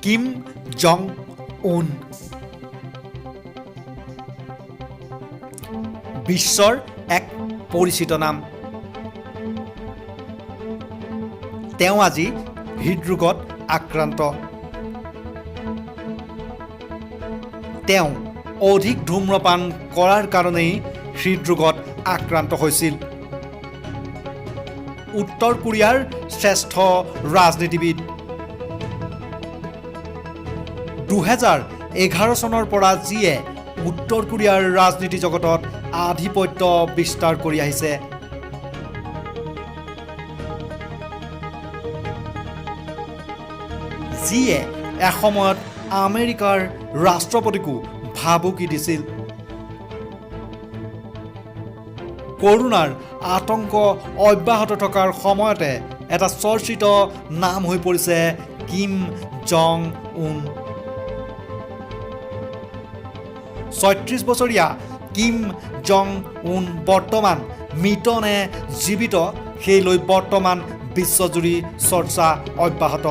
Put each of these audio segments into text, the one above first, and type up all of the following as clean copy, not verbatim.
Kim Jong উন। বিশ্বৰ এক পৰিচিত নাম। তেওঁ আজি হৃদৰোগত আক্ৰান্ত। তেওঁ অধিক ধূম্ৰপান কৰাৰ কাৰণেই হৃদৰোগত আক্ৰান্ত হৈছিল। উত্তৰ কোৰিয়াৰ শ্ৰেষ্ঠ ৰাজনীতিবিদ। 2011 চনৰ পৰা যিয়ে উত্তৰ কোৰিয়াৰ ৰাজনীতি জগতত আধিপত্য বিস্তাৰ কৰি আহিছে। যিয়ে এসময়ত আমেৰিকাৰ ৰাষ্ট্ৰপতিকো ভাবুকি দিছিল। কৰোণাৰ আতংক অব্যাহত থকাৰ সময়তে এটা চৰ্চিত নাম হৈ পৰিছে কিম জং উন। 36 বছৰীয়া কিম জং উন বৰ্তমান মৃত নে জীৱিত সেই লৈ বৰ্তমান বিশ্বজুৰি চৰ্চা অব্যাহত।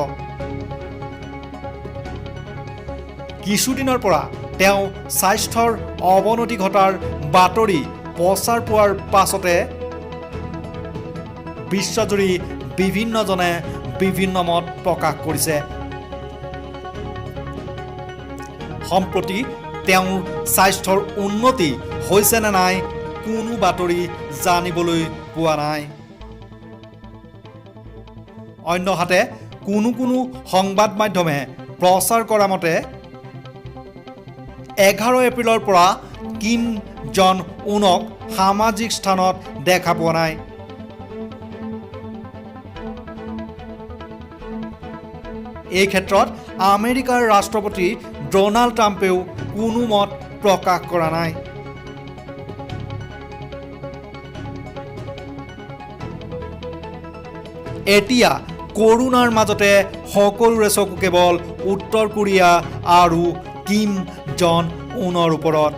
কিছুদিনৰ পৰা তেওঁ স্বাস্থ্যৰ অৱনতি ঘটাৰ বাতৰি প্ৰচাৰ পোৱাৰ পাছতে বিশ্বজুৰি বিভিন্নজনে বিভিন্ন মত প্ৰকাশ কৰিছে। সম্প্ৰতি তেওঁৰ স্বাস্থ্যৰ উন্নতি হৈছে নে নাই কোনো বাতৰি জানিবলৈ পোৱা নাই। অন্যহাতে কোনো কোনো সংবাদ মাধ্যমে প্ৰচাৰ কৰা মতে 11 এপ্ৰিলৰ পৰা কিম জন উনক সামাজিক স্থানত দেখা পোৱা নাই। এই ক্ষেত্ৰত আমেৰিকাৰ ৰাষ্ট্ৰপতি ড'নাল্ড ট্ৰাম্পেও কোনো মত প্ৰকাশ কৰা নাই। এতিয়া কৰোণাৰ মাজতে সকলোৰে চকু কেৱল উত্তৰ কোৰিয়া আৰু কিম জন উনৰ ওপৰত।